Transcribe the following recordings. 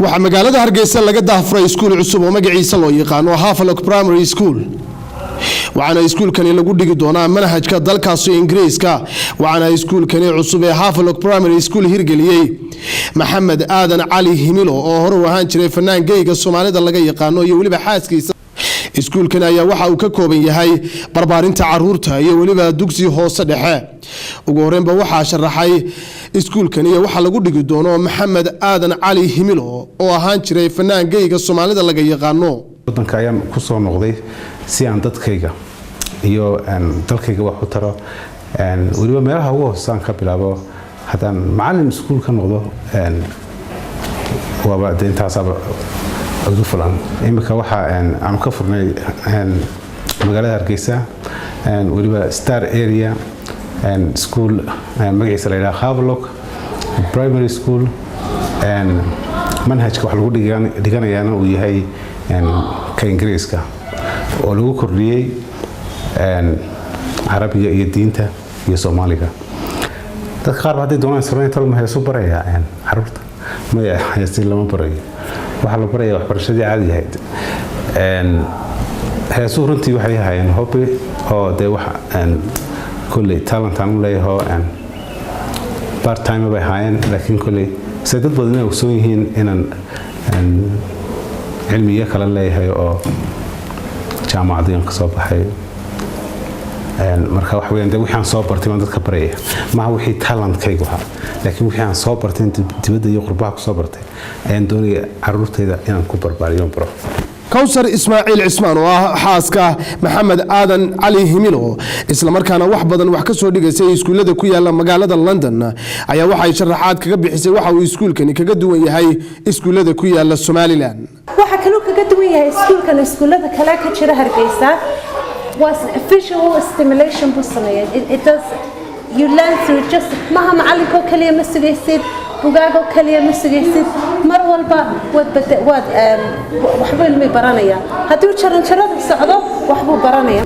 Waxaa magaalada Hargeysa laga daahfuray iskuul cusub oo magaciisa loo yaqaano Havelock Primary School, waxaana iskuulkani lagu dhigi doonaa manhajka dalkaasi Ingiriiska. Waxaana iskuulkani cusub ee Havelock Primary School hirgeliyey Maxamed Aadan Cali Himilo, oo hore u ahaan jiray fanaan geyga Soomaalida laga yaqaano, iyo weliba xaaskiisa. Iskuulkani ayaa waxa uu ka kooban yahay barbaarinta caruurta iyo weliba dugsi hoose dhexe. Ugu horeynba waxaa sharaxay iskuulkani iyo waxa lagu dhigi doono Maxamed Aadan Cali Himilo, oo ahaan jiray fanaan geyga Soomaalida laga yaqaano. Wadanka ayaan ku soo noqday si aan dadkayga iyo dalkayga wax u taro, weliba meelaha ugu hoosaan ka bilaabo. Haddaan macalin iskuul ka noqdo, waaba de intaasaaba igu filan. Iminka waxa aanu ka furnay magaalada Hargeysa, weliba Star Area, school magaciisa la yidhaha Havelock Primary School. Manhajka wax lagu dhiganayaana uu yahay ka Ingiriiska oo lagu kordhiyey Carabiga iyo diinta iyo Soomaaliga. Dadka qaar ba hadday doonaan samayn tolma heesu barayaa caruurta. Maya, heesi lama barayo. Waxaa la baraya waxbarashadii caadi ahayd. Heesuhu runtii waxay ahaayeen hobby oo dee wax kolley talent aan u leeyaho part time bay ahaayeen, laakiin kolley se dad badan inay ogsoon yihiin inaan cilmiyo kale leeyahay oo jaamacadiyan ka soo baxay. Marka waxa weyaan de wixii aan soo bartay baan dadka baraya. Maha wixii talentkaygu ahaa, laakiin wixii aan soo bartay, dibadda iyo qurbaha ku soo bartay, ayaan doonaya caruurtayda inaan ku barbaariyo, baro. Kowsar Ismaaciil Cismaan, oo ah xaaska Maxamed Aadan Cali Himilo, islamarkaana wax badan wax ka soo dhigaysay iskuullada ku yaala magaalada London, ayaa waxay sharaxaad kaga bixisay waxa uu iskuulkani kaga duwan yahay iskuullada ku yaala Somaliland. Waxaa kaluu kaga duwan yahay iskuulkan iskuullada kale ka jira Hargeysa waa visual stimulation buu sameeya. It does, you learn through just maha macallinkoo kaliya ma sugaysid, bugaagoo kaliya ma sugaysid. Mar walba waad bade waad waxbuu ilmi baranaya. Hadduu jaranjarada socdo, waxbuu baranaya.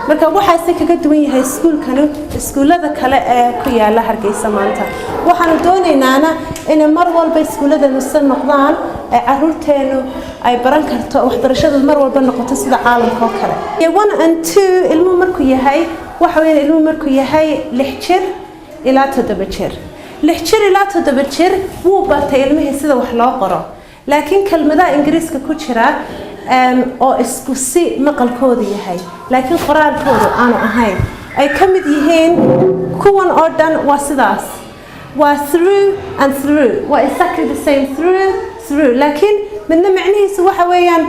Marka waxaase kaga duwan yahay iskuulkani iskuullada kale ee ku yaala Hargeysa maanta. Waxaanu doonaynaana inay mar walba iskuulladanu se noqdaan ee caruurteenu ay baran karto, waxbarashadu mar walba noqoto sida caalamka oo kale. 1 and 2 ilmuhu markuu yahay, waxa weeyaan ilmuhu markuu yahay 6 jir ilaa 7 jir. 6 jir ilaa 7 jir wuu bartay ilmihii sida wax loo qoro, laakiin kelmadaha Ingiriiska ku jira oo isku si maqalkoodu yahay laakiin qoraalkoodu aanu ahayn, ay ka mid yihiin kuwan oo dhan, waa sidaas, waa through and through, waa exactly the same, through, through, laakiin midna macnihiisu waxa weeyaan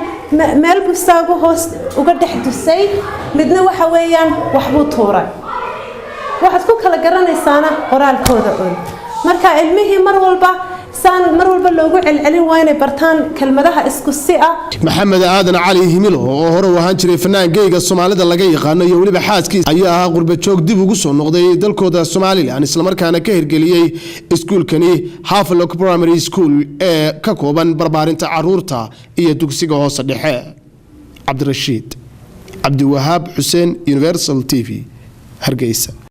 meel buu saagu hoos uga dhex dusay, midna waxa weeyaan waxbuu tuuray. Waxaad ku kala garanaysaana qoraalkooda un. Marka ilmihii mar walba saan mar walba loogu celcelin waa inay bartaan kelmadaha isku si ah. Maxamed Aadan Cali Himilo, oo hore u ahaan jiray fanaan geyga Soomaalida laga yaqaano, iyo weliba xaaskiisa ayaa ahaa qurbajoog dib ugu soo noqday dalkooda Somaliland, islamarkaana ka hirgeliyey iskuulkani Havelock Primary School ee ka kooban barbaarinta caruurta iyo dugsiga hoose dhexe. Cabdirashiid Cabdiwahaab Xuseen, Universal TV, Hargeysa.